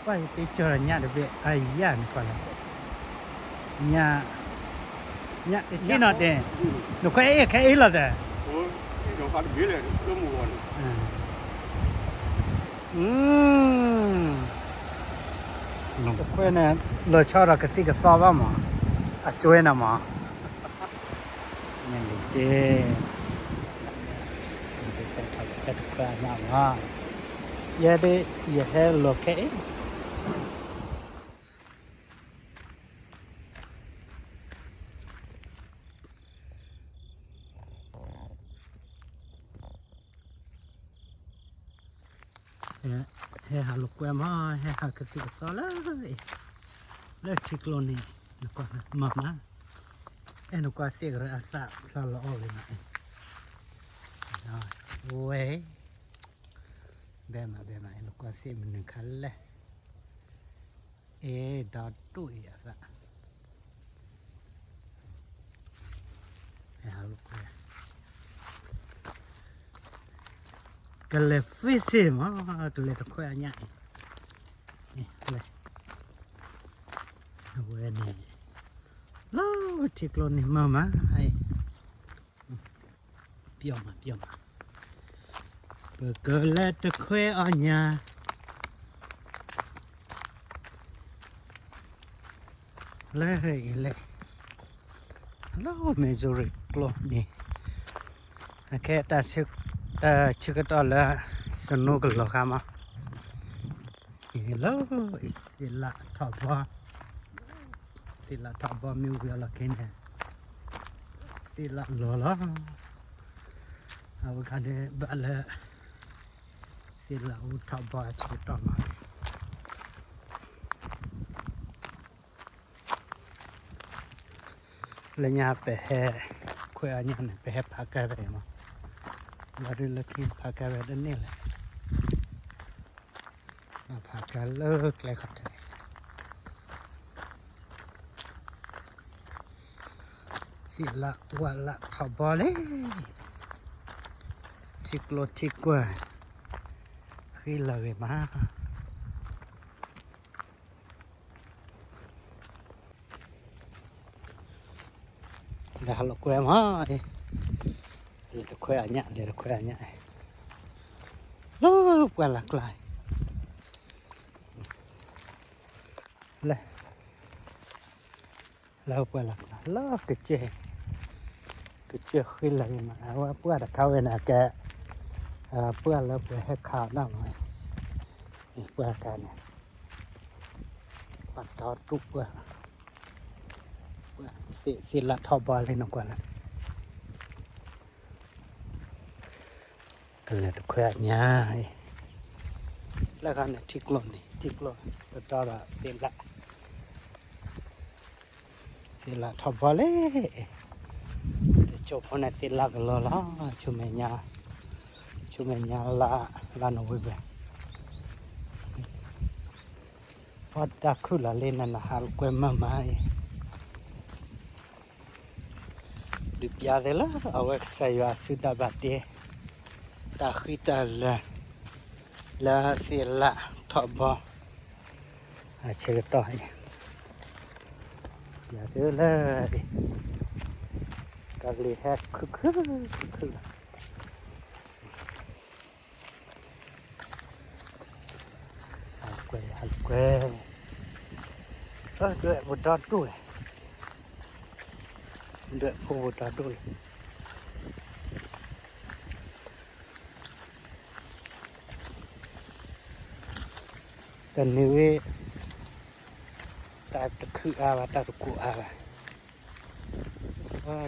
ကွၢ်ယတ့ကၠီၤဒီးညၣ်တဘ့ၣ် အါယၤန့ၣ်ကွၢ်လီၤ, ညၣ်, ညၣ်တဆ့နီၤတဲ, နခွဲးအ့ၣ်ခဲအ့ၣ်လီၤတဲ, တခွဲးန့ၣ် လီၤဆီဒီးကသံၣ်ကသီဘၣ်မး, အကၠွဲနၤမး, န့ၣ်က့ တခွဲးအညၣ်မး, ယဲဒၣ် ယဟဲလီၤခဲအ့ၣ် ဟဲဟးလိာ်ကွဲမး, ဟဲဟးကသံၣ်ကသီလၢအံၤ, လၢထံကျိန့ၣ် နကွၢ်မၤမး, အဲၣ်နကွၢ်သ့ၣ်ကရၢအသၣ်ဖျါလီၤအီၣ်ဂ့ၤမး, ဝဲ, ဘဲမးဘဲမး အဲၣ်နကွၢ်သ့ၣ်မနုၤခါလဲၣ်, အဲၣ်ဒီဒူၣ်အံၤအသၣ် ဟဲဟးလိာ်ကွဲ ကလဲၤ fishing မး, ကလဲၤတခွဲးအညၣ်အံၤ, လဲၤ, အဝဲန့ၣ်, လၢထံကျိန့ၣ်မၤမး, ပျီမးပျီမး, ပကလဲၤတခွဲးအညၣ် လၢအံၤလဲၣ်, လၢ Missouri ကျိန့ၣ်, အခဲ တၢ်ဆၢကတီၢ်လၢ snow ကလီၤဃာ်မး, လၢအံၤ သ့ၣ်လၣ်ထီၣ်ဘီ, သ့ၣ်လၣ်ထီၣ်ဘီမ့ၢ်ဝံၤအလီၢ်ခံန့ၣ်, သ့ၣ်လၣ်လီၤလီၤ, အဝဲခါန့ၣ်ဘၣ်လၢ သ့ၣ်လၣ်အိၣ်ထီၣ်ဘီအဆၢကတီၢ်မး, လၢညါပဟဲ ခွဲးအညၣ်န့ၣ် ပဟဲဖးကဲဝဲမး, ဘၣ်ဒုးလၢခံဖးကဲဝဲတန့ၢ်လဲၣ်, ဖးကဲလၢကျဲခီၣ်ထံး, သ့ၣ်လၣ်ဝၣ်လၣ်ထီၣ်ဘီလံ, ထံကျိထံကွၢ် ဃံလၤဂ့ၤမး လဲၤဟးလိာ်ကွဲမး, လဲၤတခွဲးအညၣ် လဲၤတခွဲးအညၣ်, လၢပှၢ်လၢ်ကျါ, လဲၤ လၢပှၢ်လၢ်ကျါ လၢကစၢၢ်, ကစၢၢ်ဃံလၤဂ့ၤမး, အဝဲပှၢ်တခါဝဲန့ၣ်ကဲ, ပှၢ်လၢပှဲၤဟဲခးအီၤဒၣ်မး, ပှၢ်တခါန့ၣ်, ပှၢ်တီတူၢ်ပှၢ်, သ့ၣ်လၣ်ထီၣ်ဘီလံနကွၢ်လၢ ကလဲၤတခွဲးအညၣ်အံၤ, လၢခါန့ၣ်ထံကျိန့ၣ် ထံကျိပတီၢ်ဒီးသ့ၣ်လၣ်, သ့ၣ်လၣ်ထီၣ်ဘီလံ, တကၠိဖိန့ၣ်သ့ၣ်လၣ်ကလီလီၤ, ဆူမဲာ်ညါ, ဆူမဲာ်ညါလါ, လါနိၣ်ဝ့ဘၢၣ်, ပှၤတၢ်ခုၣ်လီၤလံနနဟးလိာ်ကွဲမၤမးအံၤ ဒုးပျါသ့လၢအဝဲကစၢ်ယွၤအစုတၢ်ဘၣ်တ့, တၢ်ဃံတၢ်လၤ, လၢသ့ၣ်လၣ်ထီၣ်ဘီ, အဆၢကတီၢ်အံၤ, ပျါသ့လၢအံၤ, တၢ်လံၤဟဲခုၣ်ခုၣ်ခုၣ်ခုၣ်လီၤ. ကွဲး ကွဲး, ဒွဲၣ်ပူၤဒီဒူၣ်လဲၣ်, ဒွဲၣ်ဖိပူၤဒီဒူၣ်လဲၣ်, တနံၤဝဲ, တၢ်တခုၣ်အါဘၣ် တၢ်တကူၣ်အါဘၣ်,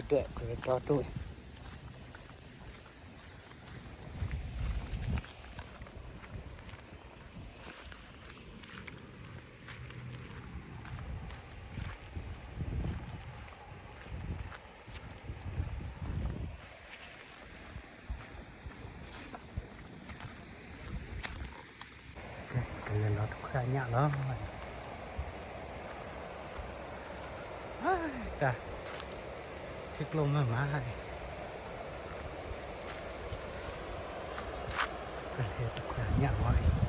ဒွဲၣ်ပူၤဒီဒူၣ် ကလဲၤလီၤတခွဲးညၣ်လီၤ, တၢ်, ထံကျိမုၢ်မး, ကလဲၤတခွဲးညၣ်လီၤအံၤ.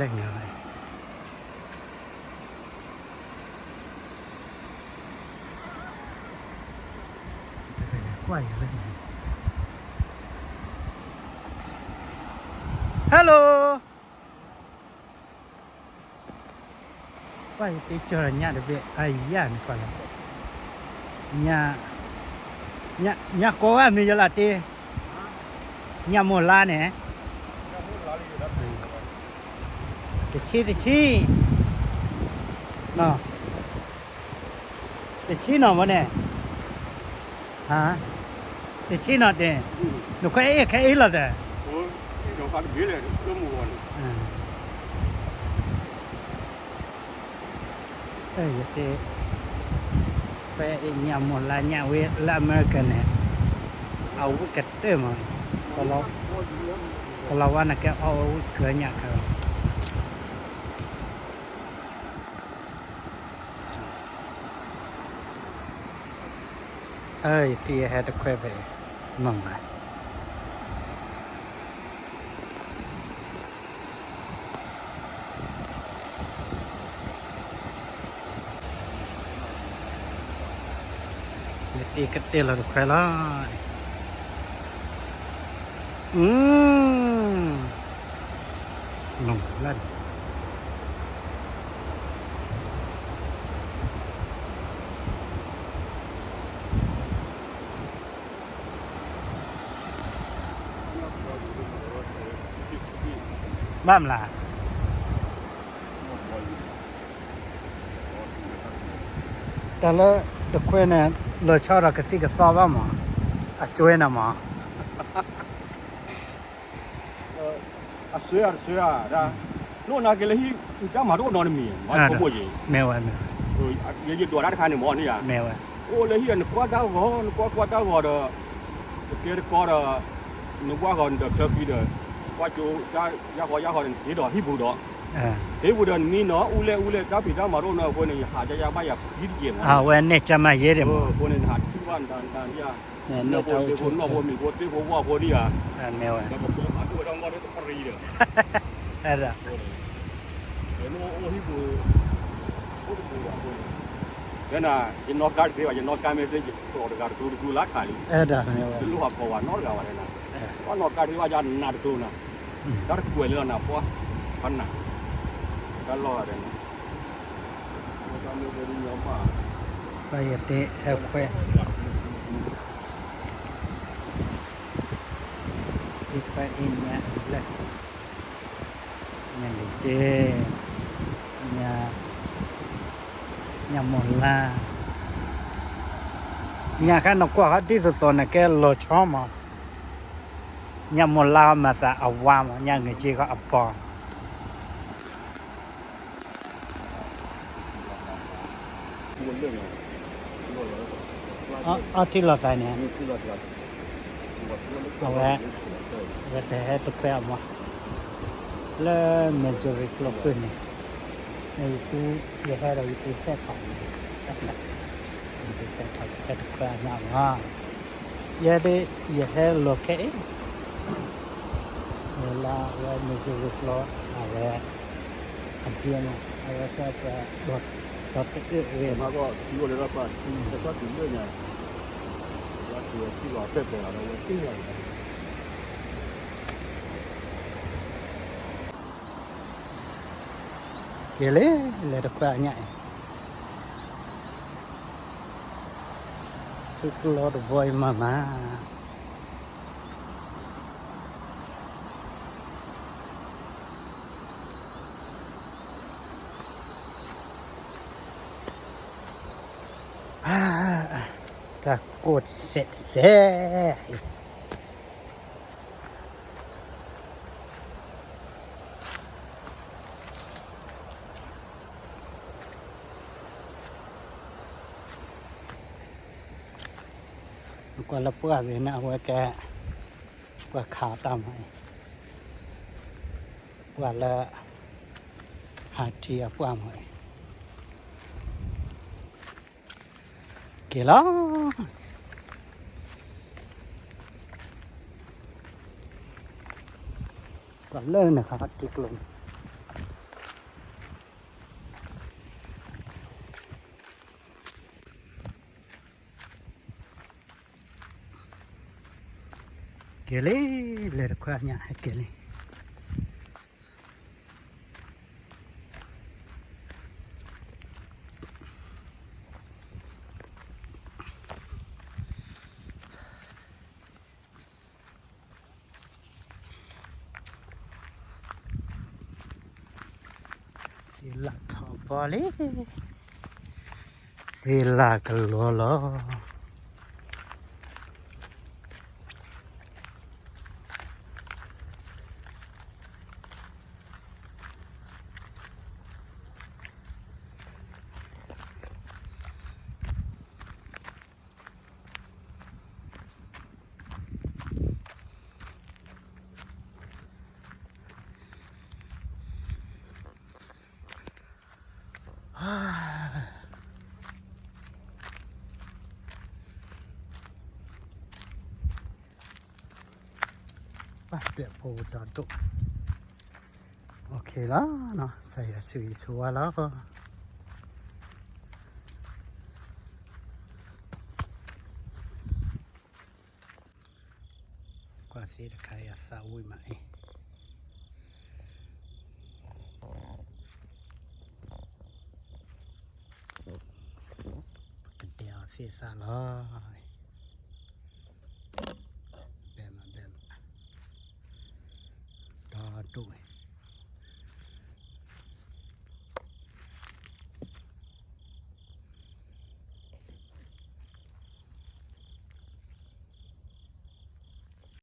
လဲၣ်ညါလၢ ကွၢ်အံၤလၢ Hello ကွၢ်အံၤ တ့ကၢၤညၣ်တဘ့ၣ် အယၣ်န့ၣ်ကွၢ်လီၤ, ညၣ်, ညၣ်ကိးဝဲမံၤယလီၤတ့, ညၣ်မိၢ်လါန့ၣ်, တဆံတဆံ, တဆံနီၤမ့ၢ်န့ၣ်, ဟါ, တဆံနီၤတ့, နခွဲးအ့ၣ်ခဲအ့ၣ်လီၤသၢ ယသ့ၣ် ဖဲအံၤညၣ်မိၢ်လါညၣ်ဝဲလၢအမဲရကၤန့ၣ်, အဝံၣ်ကတၢၢ်မး, ကလီၤဝါန့ၣ်ကဲအီၣ်ဝဲဝံၣ်ကၢညၣ်ခဲလီၤ. ယသ့ၣ်ယဟဲတခွဲးဖဲအံၤ, မၤမၤ ယသ့ၣ်ကတဲလီၤတခွဲးလီၤ, လီၤလၢ ဘၣ်မလား, တၢ်လၢတခွဲးန့ၣ် လီၤဆီဒီးကသံၣ်ကသီဘၣ်မး, အစွဲန့ၣ်မး အစွဲဧါ တစွဲဧါဒၣ်, နအိၣ်နာ်က့လၢဟံၣ် တၢ်မၤတအိၣ်နီတမံၤ, မ့ၢ်ဝဲ, မ့ၢ်ဝဲ, ယဒွးတၢ်တခါန့ၣ်မ့ၢ်န့ၣ်ဧါ, မ့ၢ်ဝဲ, အိၣ်လၢဟံၣ်နကွၢ်တၢ်ဂီၤ နကွၢ်ကွၢ်တၢ်ဂီၤဒီး, တကဲတကီဒီး, နဝၢ်ဂီၤနဒီးချၢခံဒီး, ကွၢ်ကၠိတၢ်ယၢ်ဃီယၢ်ဃီဒီး နက့ၤဒီးဟံၣ်ပူၤဒီး, ဟံၣ်ပူၤဒီးနမံနီၤ အူလဲၣ်အူလဲၣ် တၢ်ဖံးတၢ်မၤတအိၣ်နီအဃိန့ၣ် ယဟးယၢ်ယၢ်ဘၣ်ယၤခံတက့ၢ်မး, အဝဲနဲၣ်ကၢ်မၤယဲဒၣ်မး, အဃိန့ၣ် နဟးထံၣ်ဘၣ်နတၢ်နတၢ် နၢ်ဖိသ့ၣ်ဖိ နီၢ်ဖိမံၤဖိသ့ၣ်ဖိဝၣ်ဖိဒံးဧါ, မ့ၢ်ဝဲ, ဒီးကပၢမၤဒိၣ်ဝဲဒၣ်မီၢ်ဒၣ်တပရံဒီး, အဲဒၣ်, နအိၣ်ဟံၣ်ပူၤ, အိၣ်တပူၤဘၣ်အဃိန့ၣ်, ဖဲနၤ, ယနီၣ်ကါတသ့ဘၣ် ယနီၣ်ကါမ့ၢ်သ့ ယကျီၢ်တဂၤတကျိၤတကျိၤလၢခါလံ, အဲဒၣ်, တလိၣ်ဟးဖီဝဲနီတဂၤဘၣ်န့ၣ်, ဘၣ်နီၣ်ကါတသ့ဘၣ်ယနးတကျိၤနၤ, တၢ်တကွဲးလၢနၤပှၢ်, ပှၢ်နၤ, တၢ်လီၢ်ဂၤဒဲးန့ၣ် ပယတဲဟဲခွဲး, ဟဲခွဲးအံၤညါလၢ, ညၣ်လံၤက့, ညၣ်, ညၣ်မိၢ်လါ, ညၣ်ခါနကွၢ်ဃီဒ်သိးသိးန့ၣ်ကဲလီၤဆီမး, ညၣ်မိၢ်လါမၤသးအဝါမး ညၣ်လံၤက့ဃီအပီၤ အီထံလီၤသးန့ၣ်, အဝဲ, အဝဲတဟဲတခွဲးအမး, လၢ Missouri ကျိဖုၣ်န့ၣ်, ယဟဲဒီးယပုၢ်သဲထီၣ်, ယပုၢ်သဲထီၣ် ယဟဲတခွဲးအမးမး, ယဲဒၣ် ယဟဲလီၤခဲအံၤ လၢအဝဲ Missouri ကျိ အဝဲ အဒ့မး အဝဲသ့ၣ်ပှၤ ဒီးတအၢၣ်ဝဲ က့ၤလံ လဲၤတခွဲးအညၣ်အံၤ ဆူကျိတဘိအံၤမးမး တၢ်ကိၢ်တစဲးတစဲး ကွၢ်လၢပှၢ်ဂ့ၤန့ၣ် အဝဲကဲ ပှၢ်ခးတၢ်မးအံၤ ပှၢ်လၢ ဟးထံအပှၢ်မးအံၤ က့ၤလီၤ ပှၤလၢနခးထံကျိန့ၣ် က့ၤလံ, လဲၤတခွါညါ ဟဲက့ၤလံ. သ့ၣ်လၣ်ထီၣ်ဘီလံ, သ့ၣ်လၣ်ကလီလီၤ. ဘၣ်တဲာ်ဖိဒီဒိၣ်, အိၣ်ခ့လီၤ, စးယၤဆူယဆိဝါလီၤ. ကွၢ်သ့တခါအံၤအသးဝံၣ်မးအံၤ, ပကဒဲးအီၤသ့ၣ်သၣ်လီၤ. ဘဲမးဘဲမး, ဒီဒိၣ်ဝဲ